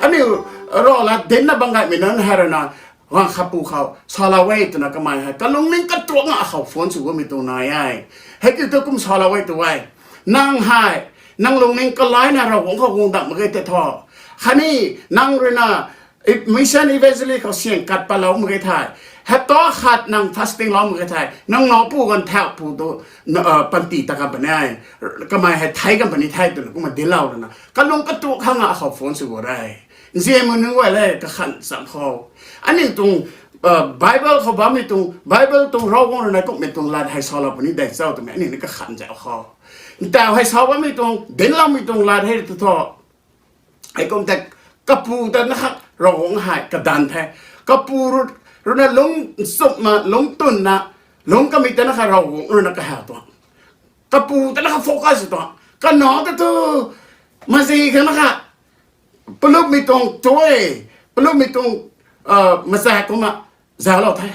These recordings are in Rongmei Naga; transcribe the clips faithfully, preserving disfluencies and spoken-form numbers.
Aniu rui la dinna bam gaymei nunc hei rui na, gaanv khat pu khou salou e twna kamei hei kalungning katuak nga khou phone sw guangmei tuang nai e. Hei kiu thu kum salou e tu e. Nang hei, nang lungning kalaina Ravguangc khou guang dam mak ge tei thu, khatni nang rui na mission evangelist khou syang kat patlou mak ge thei, hapta khat nang fasting lou mak ge thei, nang nac pu ganv thau pu tu, panty ta kan puni e, kamei hei thei kan puni the twna kumna dinclou rui na kalung katuak khang a khou phone sw gu re. Nzianmei nunc guay le kakhan zam khou, aniu tuang Bible khou bammei tuang, Bible tuang Ravguangc rui na kumhmei tuang lat hei salou puni de cho twmei aniu ni kakhan zau khou, ntau hei sa bammei tuang dincloumei tuang lat hei tu thu, heikum tei kapu ta na kha Ravguangc hei kadanv the. Kapu rui na lungc nchumhna, lungc twnna, lungc kamei ta na kha Ravguangc rui na kaha tuang, kapu ta na kha focus tuang, kanac ta tu mazi kha na kha palummei tuang tu e, palummei tuang maza kumna zalou the.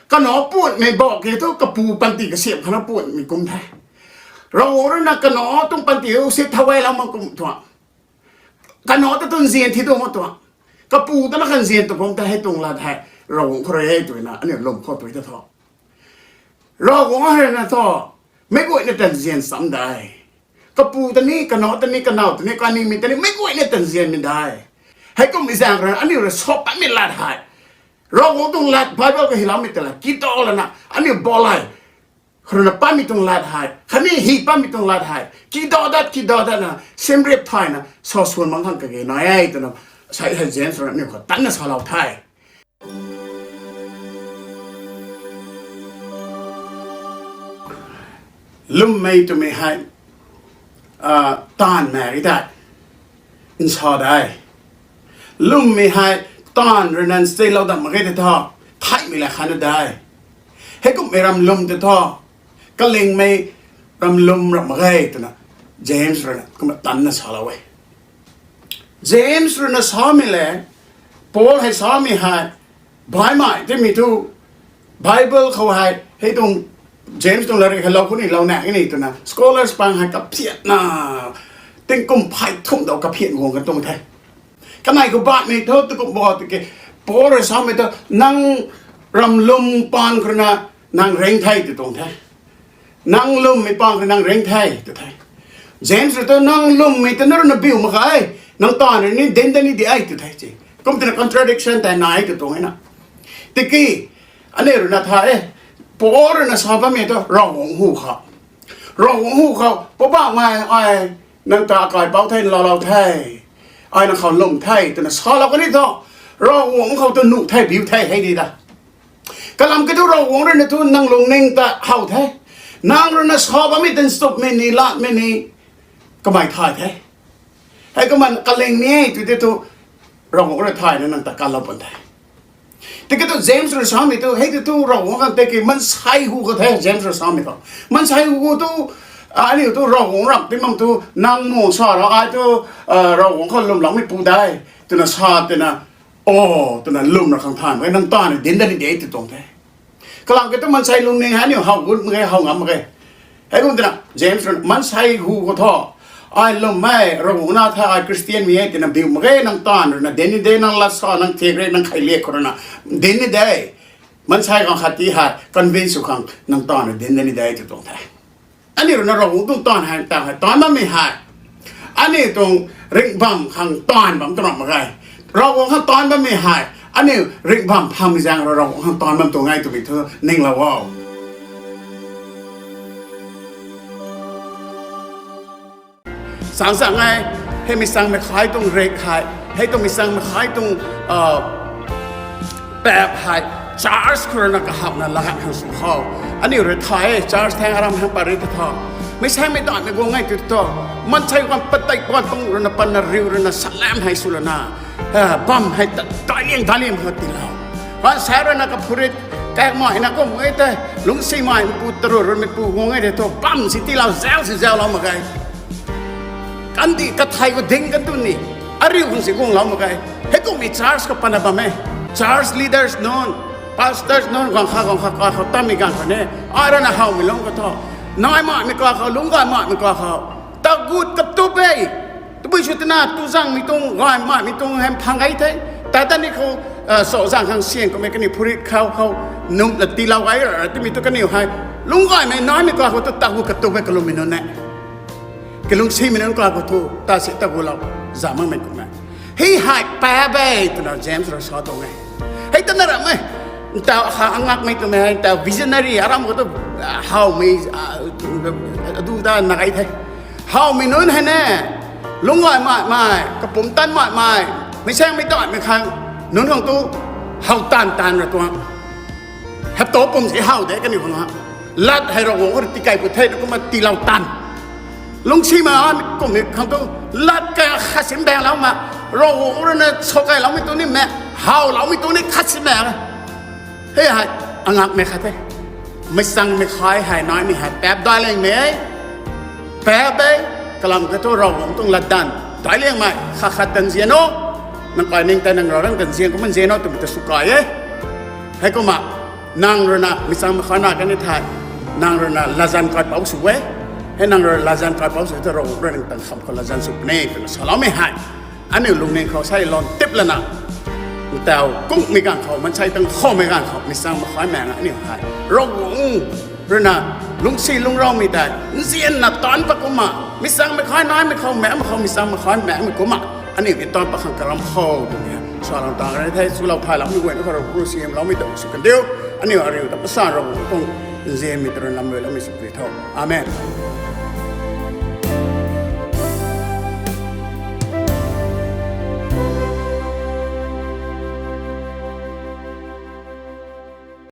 Kanac puanmei bak ki thu kapu panty kasiam khana puanmei kum the. Ravguangc rui na kanac tuang panty u si thau e lou mak kum tuang, kanac ta tu nzian thi tu mak tuang, kapu ta na kha nzian tu kum tei hei tuang lat hei Ravguangc khou rui e twna aniu lwm khou tu ta thu, Ravguangc hei rui na thu meic guayna ta nzian cham de. Kapu ta ni, kanac ta ni, kanow ta ni, kaningmei ta ni meic guayna ta nzianmei de. Heikummei zaeng rui aniu rui sa patmei lat hei, Ravguangc tuang lat Bible khou hyloumei ta lat kidaw lana aniu balay khou rui na patmei tuang lat hei khatni hy patmei tuang lat hei kidaw dat kidaw datna simrip thayna sa swan mak khang kage nai e twna, sa hei James rui na aniu khou tanna salou the. Lwmmei twmei hei taanv mak ge tei nsa de. Lwmmei hei taanv rui na nsalou dam mak ge tei thu, theihmei la khatna de. Heikummei ram lwm tei thu kalingmei ram lwm ram mak ge twna James rui na kumna tanna salou e. James rui na samei le, Paul hei samei hei baihmei timei thu, Bible khou hei hei tuang James tuang latrik hei lou khou ni lou na ni twna scholars pang hei kaphiatna, tingkum phey thumh dou kaphiat guang kan tuang the. Kanei khou baihmei thu tu kum bo tiki, Paul rui samei thu nang ram lwm paan khou rui na nang ring the tw tuang the. Nang lwmmei paan khou nang ring the tw the. James rui tu nang lwmmei ta na rui na biu mak ge, nang taanv rui ni dinc dat ni de tw the. Kum twna contradiction tei nai tw tuang e na. Tiki aniu rui na thay e, Paul rui na sa bammei thu Ravguangc hu khou, Ravguangc hu khou Poubauhmei ai nang ta akaipouc the, laalou the, ai nang khou lwm the twna salou kan ni thu, Ravguangc khou tu nuh the, biu the hei di da. Kalam kiu thu Ravguangc rui na thu nang lungning ta how the. Nang rui na sa bammei tan stupmei ni, latmei ni kamei thay the. Hei kumna kalingmei tw tei thu Ravguangc rui thayna nang ta kalou pun the. Tiki thu James rui samei thu hei tei thu Ravguangc khang tiki maansei hu khou the James rui samei thu. Maansei hu khou thu, aniu thu Ravguangc ram ti mam thu nang mu sa ra ai thu Ravguangc khou lwmloumei pu de twna sa twna, o, twna lwm ra khang thay mak ge, nang taanv rui dinc dat ni de tw tuang the. Kalam kiu thu maansei lungning hei aniu how gut mak ge, how ngam mak ge. Heikum twna James rui maansei hu khou thu, ai lwmmei Ravguangc na the, ai Christianmei e twna biu mak ge, nang taanv rui na dinc ni de, nang lat sa, nang thik rei, nang kheiliak khou rui na dinc ni de. Maansei ganv khat ti hei convince sw khang nang taanv rui dinc dat ni de tw tuang the. Aniu rui na Ravguangc tuang taanv hei ta hei taanv bammei hei aniu tuang ringh bam khang taanv bam twna mak ge. Ravguangc khang taanv bammei hei aniu ringh bam phangmei zaeng rui Ravguangc khang taanv bam tuang e twmei thu ninglou o. Changchang e, hei mi changmei khai tuang rik hei, hei tuang mi changmei khai tuang paap hei, church khou rui na kahamhna lat khang sw khou, aniu rui thay e, church thaeng aram hang pat ri ta tho, meic saengmei daihmei guang e tw thu, maansei guang pateih guang tuang rui na patna riu rui na salam hei sw lana, bam hei daic liang daic liang khou tiilou. Maansei rui na kaphurit kaekmei na kum e tei, lungcsimei meipu taru ruimeipu guang e tei thu bam si tiilou, zau si zaulou mak ge. Kandih kathei khou ding kan tu ni, ariu khang si guanglou mak ge. Heikummei church khou patna bam e. Church leaders nunc, pastors nunc, guang kha guang kha kakhou tammei ganv khou ni, ai rui na howmei lungc khou thu, nai makmei kakhou, lungc gay makmei kakhou, tagut katup e. Tabui sw twna tu zangmei tuang, gaymei tuang hei phang gay the. Tata ni khou, sa zang khang sian kummei kaniw phurit khou khou num la tiilou gay ra twmei tu kaniw hei lungc gaymei naimei kakhou tu tagu katup e kalummei nunc e. Kalungsimei nunc kakhou thu ta si tagulou zam makmei kummei. Hei hei paap e twna James rui sa tuang e. Hei tana ram e. Ntaw akha angakmei twmei hei ntaw visionary aram khou tu, howmei, adu ta na gay the. Howmei nunc hei ne, lungc gay makmei, kapumtan makmei, meic saengmei taanmei khang, nunc khang tu how taanv taanv ra tuang. Hei tu pum si how de kaniw khang ha. Lat hei Ravguangc rui tikai pu the na kumna tiilou taanv. Lungcsimei kummei khang tu lat ka khat sim baenglou ma, Ravguangc rui na sa kailoumei tu ni me, howloumei tu ni khat sim baeng. Hei hei angakmei khat the. Meic changmei khai hei naimei hei paap daic liangmei e. Paap e, kalam kha thu Ravguangc tuang latdanv daic liangmei khat khat ta nzian o. Nang kai ning tei nang Ravguangc ta nzian kumna nzian o twmei ta sw kai e. Heikumna nang rui na meic changmei khai na kani thei, nang rui na latzan kaipouc sw e. Hei nang rui latzan kaipouc sw thu Ravguangc rui nang ta kham khou latzan sw puni twna saloumei hei aniu lungning khou sei lon tip lana, ntaw kungmei ganv khou, maansei tuang khowmei ganv khou meic changmei khai maek aniu hei Ravguangc rui na lungcsi lungcraumei tei nzianna taanc pat kumna, meic changmei khai naimei khou, maekmei khou, meic changmei khai maekmei kumna, aniu ni taanc pat khang karam khou twmei salou tang re the. Swlou thayloumei guayna khou Ravguangc rui siamloumei ta sw kandiu. Aniu ariu ta masa Ravguangc tuang nzianmei ta rui lam luiloumei sw pui tho. Amen.